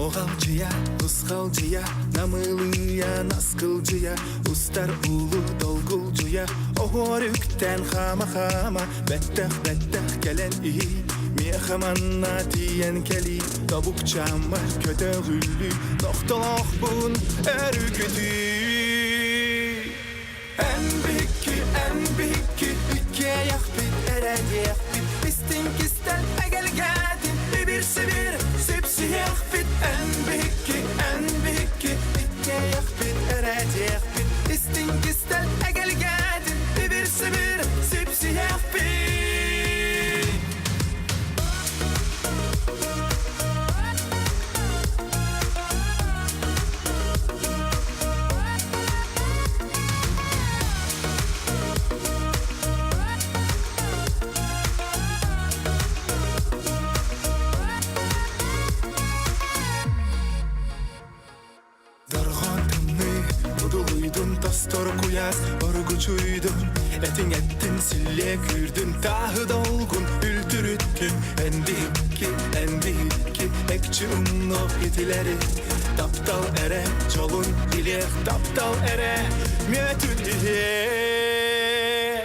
Нуоҕалдьыйа, нусхалдьыйа, намылыйа, наскылдьыйа, устар уулу долгулдьуйа, оһуор үктээн хаама-хаама, бэттэх-бэттэх кэлэн иһий, миэхэ манна тиийэн кэлий, тобукчааммар көтөҕүллүү, тохтолоохпун өрүкүтүү. Эн биһикки, эн биһикки, иккиэйэхпит эрэ диэхпит, истиҥ кистэл эгэлгээтин, ибир-сибир сипсиһиэхпит. Эн биһикки, эн биһикки, иккиэйэхпит эрэ диэхпит, истиҥ кистэл эгэлгээтин, ибир-сибир сипсиһиэхпит. Дорҕоон тымныы, будулуйдун тостор куйаас, оргучуйдун, этиҥ эттин силлиэ күүрдүн, тааһы долгун үлтүрүттүн, эн биһикки, эн биһикки, экчи умнуох итилэри, таптал эрэ дьолун билиэх, таптал эрэ мүөтүн иһиэх.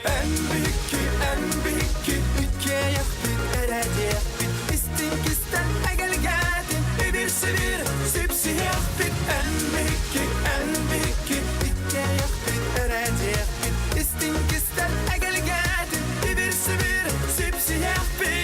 Эн биһикки, эн биһикки, иккиэйэхпит эрэ диэхпит, истиҥ кистэн эгэлгээтин, ибир-сибир сипсиһиэхпит. Эн биһикки, эн биһикки, иккиэйэхпит эрэ диэхпит, истиҥ кистэн эгэлгээтин, ибир-сибир сипсиһиэхпит.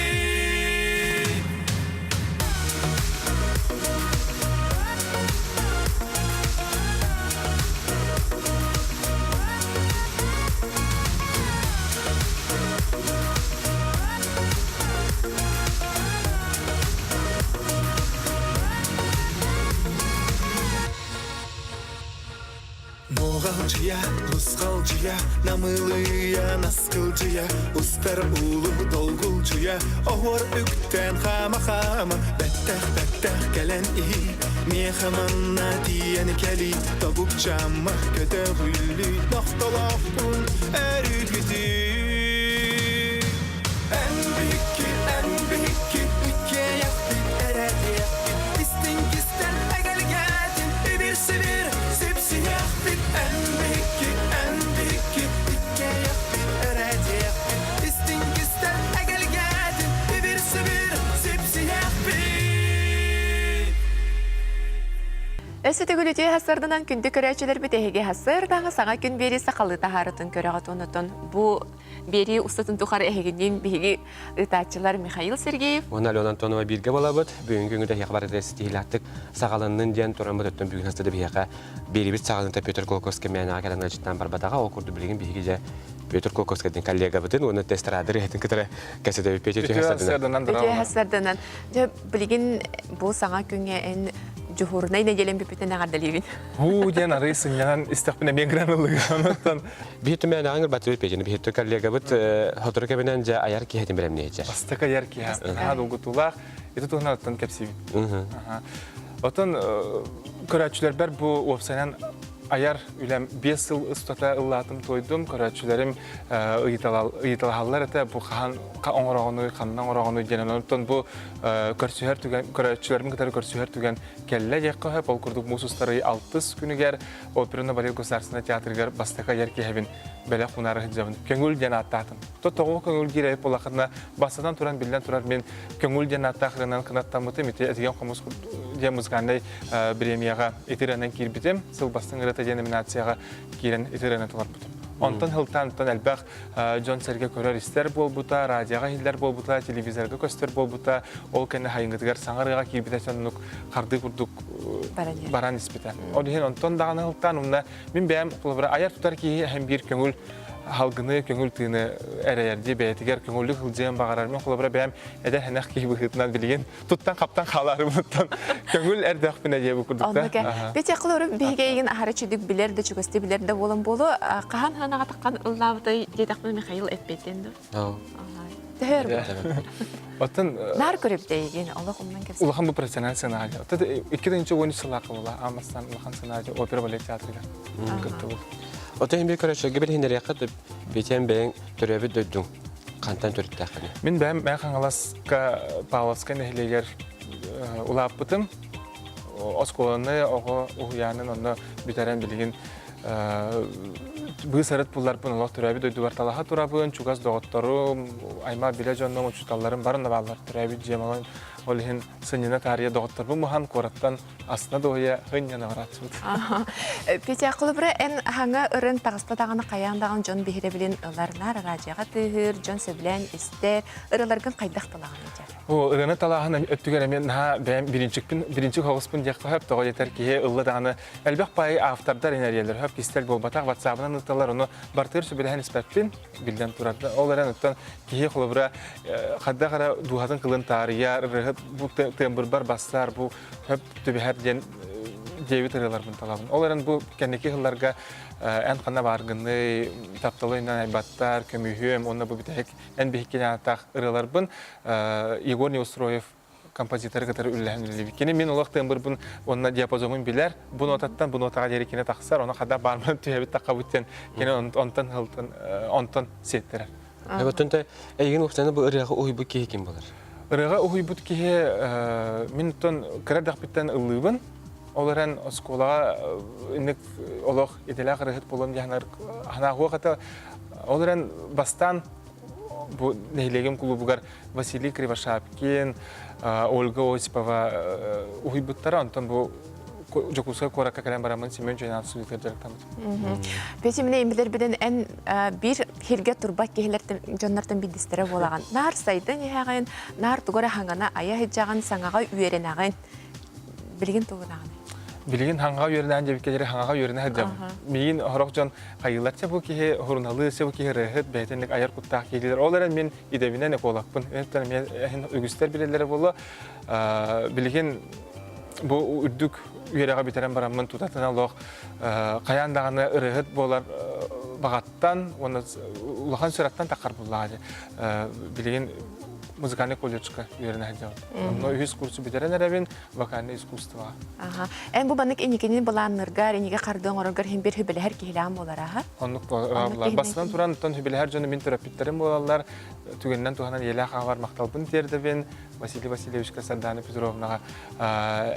Нуоҕалдьыйа, нусхалдьыйа, намылыйа, наскылдьыйа, устар уулу долгулдьуйа, оһуор үктээн хаама-хаама, бэттэх-бэттэх кэлэн иһий, миэхэ манна тиийэн кэлий, тобукчааммар көтөҕүллүй, нохтолоохпун өрүкүтүй. Эн биһикки, эн биһикки, иккиэйэхпит эрэ диэхпит, истиҥ кистэл эгэлгээтин, ибир-сибир сипсиһиэхпит. Эн биһикки, эн биһикки, иккиэйэхпит эрэ диэхпит, истиҥ кистэл эгэлгээтин, ибир-сибир сипсиһиэхпит. Өссө төгүл үтүө хассарданан күндү көрөөччүлэрбит эһиги хассырдаҕы саҥа күн биэри сахалыы таһаарытын көрөҕүт онотон бу Биэрии устатын тухары эһигинниин биһиги ыытааччылар Михаил Сергеев уонна Алена Антонова бииргэ буолабыт. Бүгүҥҥү күҥҥүт эһиэхэ барыта ситиһиилээхтик саҕаланнын диэн тураммыт өттөн бүгүн хаста да биһиэхэ биэриибит саҕаланыыта Петр Колоковскай мээнэҕэ кэлэн ыалдьыттаан барбатаҕа. Ол курдук билигин биһиги дьэ Петр Колоковскай диэн коллегабытын уонна тестрадыр иһэтин кытары кэпсэтэбит. Петя үтүө хассарданан. Үтүө хассарданан. Дьэ билигин бу саҥа күҥҥэ эн дьуһуурунай нэдиэлэм бүппүтүн эҕэрдэлиибин. Һуу диэн арый сынньанан истэхпинэ эмиэ гынан ыллыгын. Биһи түмээнэҕин ырбатыбыт Петяны биһи коллегабыт сотору кэминэн дьэ айар киһитин бэлэмниэчэ. Бастакы айар киһи. Наһаа долгутуулаах. Ити туһунан оттон кэпсиибин. Отон көрөөччүлэрбэр бу уопсайынан айар үлэм 5 сыл устата ыллаатым туойдум. Көрөөччүлэрим ыйыталаһаллар этэ бу хаһан оҥороҕунуй, ханна оҥороҕунуй диэн. Онтон бу көрсүһэр түгэн, көрөөччүлэрбин кытары көрсүһэр түгэн кэллэ диэххэ сөп. Ол курдук муус устар ый алтыс күнүгэр Операны балет государственнай театрыгар бастакы айар киэһэбин бэлэх унаары сылдьабын. Көҥүл диэн ааттаатым. То тоҕо көҥүл диир эбит буоллаххытына, бастатан туран биллэн турар мин көҥүл диэн ааттаах ырыанан кынаттаммытым. Ити Этигэн хомус диэн музыкальнай премияҕа ити ырыанан киирбитим. Сыл бастыҥ ырыата диэн номинацияҕа киирэн ити ырыаны толорбутум. Онтон сылтаан элбэх дьон-сэргэ көрөр-истэр буолбута, радиоҕа иһиллэр буолбута, телевизорга көстөр буолбута, ол кэннэ хайыҥҥытыгар саҥа ырыаҕа киирбитэ соннук хардыы курдук баран испитэ. Ол иһин онтон даҕаны сылтаан уонна мин бэйэм холобура айар тутар киһи эһэм биир көҥүл халгыны, көҥүл тыыны эрэйэрдии бэйэтигэр көҥүллүк сылдьыан баҕарар. Мин холобура бэйэм эдэр сэнэх киһи быһыытынан билигин туттан-хаптан хаалаарыбыттан көҥүл эрдэхпинэ диэбит курдук да. Петя холобура биһиги эйигин аһара чүдүк билэр да чугастыы билэр да буолан буолуо хаһан ханаҕа таххан ыллаабытай диэтэхпинэ Михаил эппиэттиэн дуо? Төһөр Оттон Наар көрөбүт эйигин олох умнан кэпсэ. Улахан бу профессиональный сценарий. Оттон 2013 сыллаахха була Амастан улахан сценарий опера балет театрыгар кыттыбыт. Оттон бир көрөччүгэ билиһиннэриэххэ Петям бэйэҥ төрөөбүт дойдуҥ хантан төрүттээххиний? Мин бэйэм Мэҥэ Хаҥаласка Павловскай нэһилиэгэр улааппытым. Оскуоланы оҕо уһуйаанын онно бүтэрэн билигин быыс-арыт булларбын олох төрөөбүт дойдубар талаһа турабын, чугас доҕотторум, аймах билэ дьоннум, учууталларым бары да бааллар. Төрөөбүт дьиэм ол иһин сынньана таарыйа доҕотторбун муһан куораттан астына дуоһуйа һынньана барааччыбыт. Петя, холобура эн хаҥа ырын таҕыста даҕаны хайаан даҕаны дьон биһирэбилин ылар, наар араадьыйаҕа тыаһыыр, дьон сөбүлээн истэр, ыраларгын хайдах талаҕын дьэ? О, ырыаны талааһын өттүгэр эмиэ наһаа бэйэм биринчикпин, биринчик оҕуспун диэххэ сөп, тоҕо диэтэр киһи ылла даҕаны элбэх паайы автордар энэриэлэр хөп кистэл буолбатах, ватсабынан ыыталлар, ону бартыгар сөбүлэһэн испэппин, биллэн турар. Ол эрэн оттон киһи холобура хайдах эрэ дууһатын кылын таарыйар, ырыаһыт бу тыамбырбар бассар, бу хөп түбэһэр диэн диэбит ырыаларбын талабын. Ол эрэн бу кэнники сылларга эн ханна бааргыный, тапталы иннэн айбаттар, көмүһүөм уонна бу бүтэһик эн биһиккини ааттаах ырыаларбын Егор Неустроев композиторы кытары үллэһэн үлэлиибит. Кини мин олох тыамбырбын уонна диапазомун билэр. Бу нотаттан бу нотаҕа диэри кини тахсар, ону хада баарман түһэбит таххабыт диэн кини онтон ылтан онтон сиэттэрэр. Оттон эйигин уопсайынан бу ырыаҕа уһуйбут киһи ким буолар? Ырыаҕа уһуйбут киһи мин оттон кыра эрдэхпиттэн ыллыыбын. Ол эрэн оскуолаҕа инник олох идэлээх ырыаһыт буолуом диэн санаа этэ. Ол эрэн бастаан бу нэһилиэгим кулуубугар Василий Кривошапкин, Ольга Осипова уһуйбуттара. Онтон бу Дьокуускай куоракка кэлэн бараммын Семен Чойнансуутугар дьарыктаммытым. Петя, мин билэрбинэн эн биир хиргэ турбат киһилэртэн дьоннортон биирдэстэрэ буолаҕын. Наар сайдан иһэҕин, наар тугу эрэ хаҥана айа сылдьаҕын, саҥаҕа үөрэнэҕин. Билигин тугунаҕын? Билигин хаҥаҕа үөрэнээн диэбиккэ хаҥаҕа үөрэнэ сылдьабын. Миигин сорох дьон хайыылар чэ бу киһи суруналыыс, чэ бу киһи ырыаһыт, бэйэтин айар куттаах киһилэр. Ол эрэн мин идэбинэн экологпын. Өттөн эмиэ үгүстэр билэллэрэ буолуо. Билигин бу үрдүк үөрэҕи бүтэрэн бараммын тутатына олох хайаан даҕаны ырыаһыт буолар баҕаттан уонна улахан сүрэхтэн таххар буллаҕа билигин музыкальный колледжка үөрэнэ сылдьабын. Онно үһүс курсу бүтэрэн эрэбин вокальное искусство. Аха. Эн бу баннык инникини былаанныргар, иниге харды оҥороргор иһин бир хүбэлэһэр киһилээн буолар аха? Оннук буолар. Бастатан туран, оттон хүбэлэһэр дьону мин төрөппүттэрим буолаллар. Түгэнинэн туһанан ийэлээх аҕабар махталбын тиэрдэбин. Василий Васильевичка, Сардана Петровнаҕа,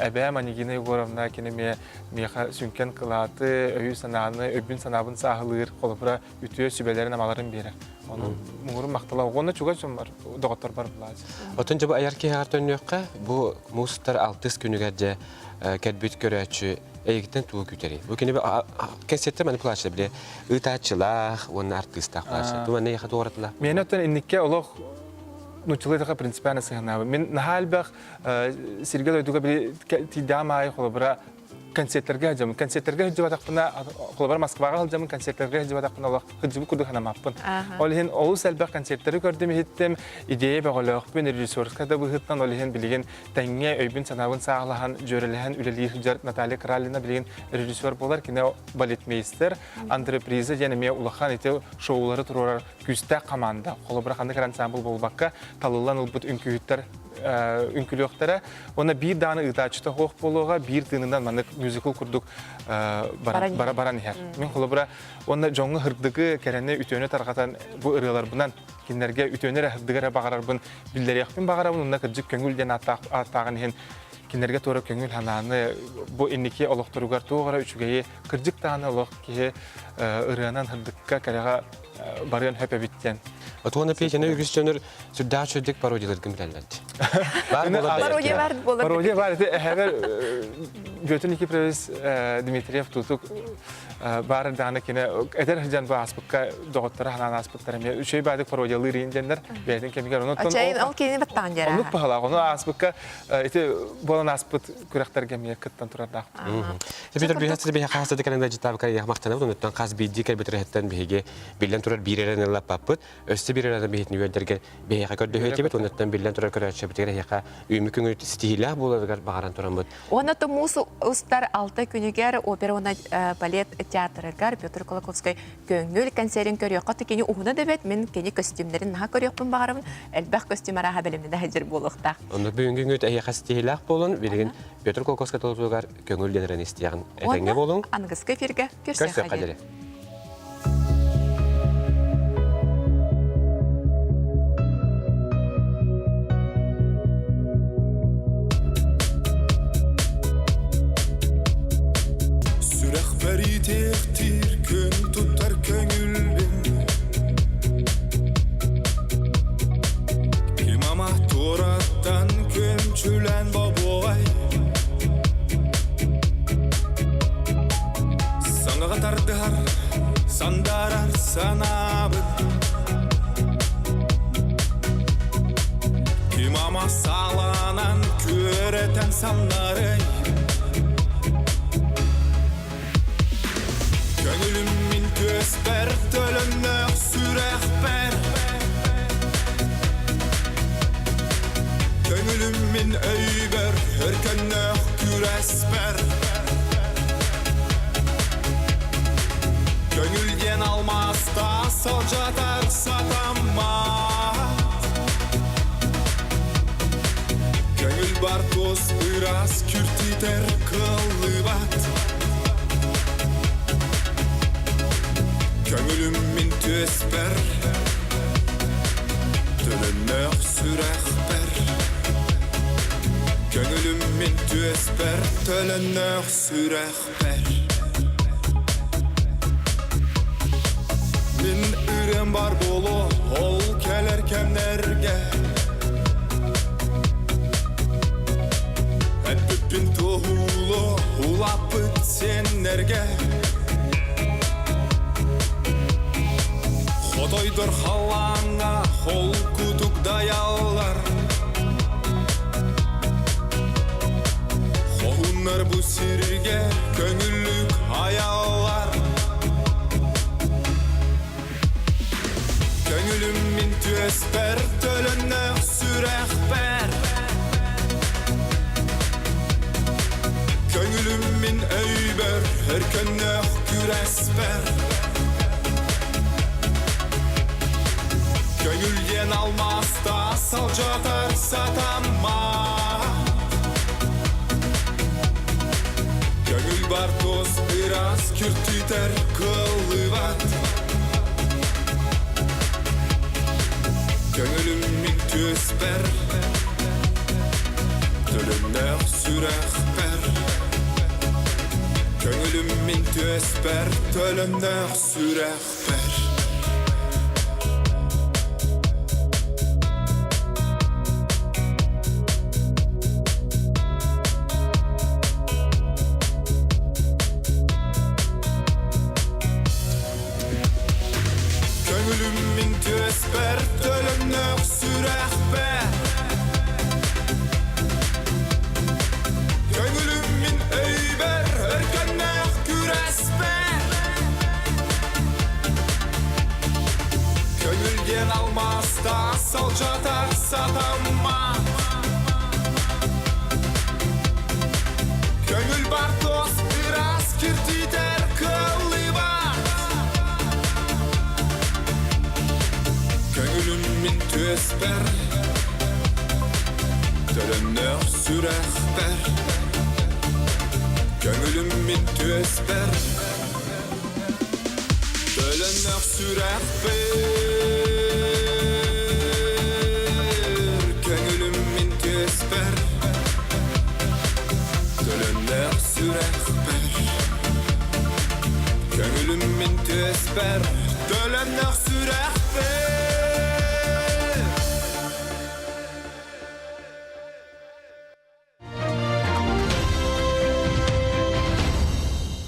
эбээм Анегина Егоровна кини эмиэ миэхэ сүҥкэн кылааты, өйү-санааны, өйбүн-санаабын сааһылыыр, холобура, үтүө сүбэлэрин-амаларын биэрэр. Ону муҥурун махтала уонна чугас дьоммор, доҕотторбор булааччы. Оттон дьэ бу айар киһиэхэ төннүөххэ, бу муус устар алтыс күнүгэр дьэ кэлбит көрөөччү эйигиттэн тугу күүтэрий? Бу кини кэнсиэртэ манипуляция били ыытааччылаах уонна артыыстаах плача. Бу манна эйиэхэ туоратылаах. Миэнэ оттон инникке олох нууччалыы така принципиально сыһыаннаабын. Мин наһаа элбэх сиргэ дойдуга били тиийдэҕим аайы холобура концерттэргэ сылдьабын. Концерттэргэ сылдьыбатахпына, холобура Москваҕа сылдьабын, концерттэргэ сылдьыбатахпына олох сылдьыбыт курдук санаммаппын. Ол иһин олус элбэх концертары көрдүм иһиттим, идея бөҕөлөөхпүн, режиссерскай да быһыытынан ол иһин билигин тэҥҥэ өйбүн-санаабын сааһылаһан, дьүөрэлэһэн үлэлии сылдьар Наталья Кралина билигин режиссер буолар, кини балетмейстер, антреприза диэн эмиэ улахан ити шоулары туруорар күүстээх хамаанда. Холобура ханнык эрэ ансамбл буолбакка, талыллан ылбыт үҥкүүһүттэр үҥкүлүөхтэрэ. Уонна биир даҕаны ыытааччыта суох буолуоҕа, биир тыынынан маннык мюзикл курдук баран, баран иһэр. Мин холобура уонна дьоҥҥо һырдыгы, кэрэни, үтүөнү тарҕатан бу ырыаларбынан кинилэргэ үтүөнү эрэ һырдыгы эрэ баҕарарбын биллэриэхпин баҕарабын уонна кырдьык көҥүл диэн ааттаах ааттааҕын иһин кинилэргэ туора көҥүл санааны бу инники олохторугар туох эрэ үчүгэйи кырдьык даҕаны олох киһи ырыанан һырдыкка кэрэҕэ барыан хөп эбит диэн. Отуона песня үгүс дьонор сүрдээх үчүгдик пародияларгын билэллэр. Баар буолар Пародия бар буолар. Пародия бар ити эһэбэр Петр Никифорович Дмитриев тутук баар даҕаны кини эдэр сылдьан бу ааспыкка доҕотторо ханаан ааспыттар эмиэ үчүгэй баадык пародиялыыр иин диэннэр бэйэтин кэмигэр онон ол кинини баттаан дьара. Оннук баһылаах ону ааспыкка ити буолан ааспыт күрэхтэргэ эмиэ кыттан турардаах. Петр Бихас биһи хаастады кэлэн дьытаабыка махтанабыт онуттан хас биирдии кэлбит рэһэттэн биһиги биллэн турар биир эрэн ыллаппаппыт өссө биир эрэн биһитин үөрдэргэ биһиэхэ көрдөһүөтүбүт онуттан биллэн турар көрөөччүбүтүгэр эһиэхэ үүмү күҥү ситиһиилээх буоларыгар баҕаран тураммыт. Уонна муус устар алта күнүгэр опера уонна балет театрыгар Петр Кулаковскай көҥүл концерин көрүөххэ кини уһуна да бэт мин кини көстүүмнэрин наһаа көрүөхпүн баҕарабын элбэх көстүүм арааһа бэлэмнэнэ сылдьар буолуохтаах. Оннук бүгүҥҥү күҥҥүт эһиэхэ ситиһиилээх буолун билигин Петр Кулаковскай толотугар көҥүл диэн истиэҕин этэҥҥэ буолуҥ. Аныгыскы эфиргэ көрсүөххэ диэри. Иитиэхтиир күн туттар көҥүлбүн Ким ама туораттан күөмчүлээн бобуоҕай Саҥаҕа тардыһар сандаарар санаабын Ким ама сааланан күөрэтэн самнарый Көҥүлүм мин түөспэр, төлөннөөх сүрэхпэр Көҥүлүм мин өйбөр, өркөннөөх күрэспэр Көҥүл диэн алмааста сылдьатар сатаммат Көҥүл бар туос ыраас күртүтэр кыллыбат Көҥүлүм мин түөспэр Төлөннөөх сүрэхпэр Көҥүлүм мин түөспэр Төлөннөөх сүрэхпэр Мин ырыам бар буолуо ол кэлэр кэмнэргэ Эппиппин туоһуулуо улааппыт сиэннэргэ Хотойдор халлааҥҥа холкутук дайаллар Хоһуннар бу сиргэ көҥүллүк айаллар Көҥүлүм мин түөспэр, төлөннөөх сүрэхпэр Көҥүлүм мин өйбөр, өркөннөөх күрэспэр Көҥүл диэн алмааста салдьатар сатаммат Көҥүл бар туос ыраас күртүтэр кыллыбат Көҥүлүм мин түөспэр Төлөннөөх сүрэхпэр Көҥүлүм мин түөспэр Төлөннөөх сүрэхпэр Көҥүлүм мин түөспэр, төлөннөөх сүрэхпэр Көҥүлүм мин өйбөр, өркөннөөх күрэспэр Көҥүл диэн алмааста салдьатар сатаммат Көҥүл бар туос ыраас киртитэр кыаллыбат Көҥүлүм мин түөспэр Төлөннөөх сүрэхпэр Көҥүлүм мин түөспэр Төлөннөх сүрэхпэр Көҥүлүм мин түөспэр Төлөннөх сүрэхпэр Көҥүлүм мин түөспэр Төлөннөх сүрэхпэр.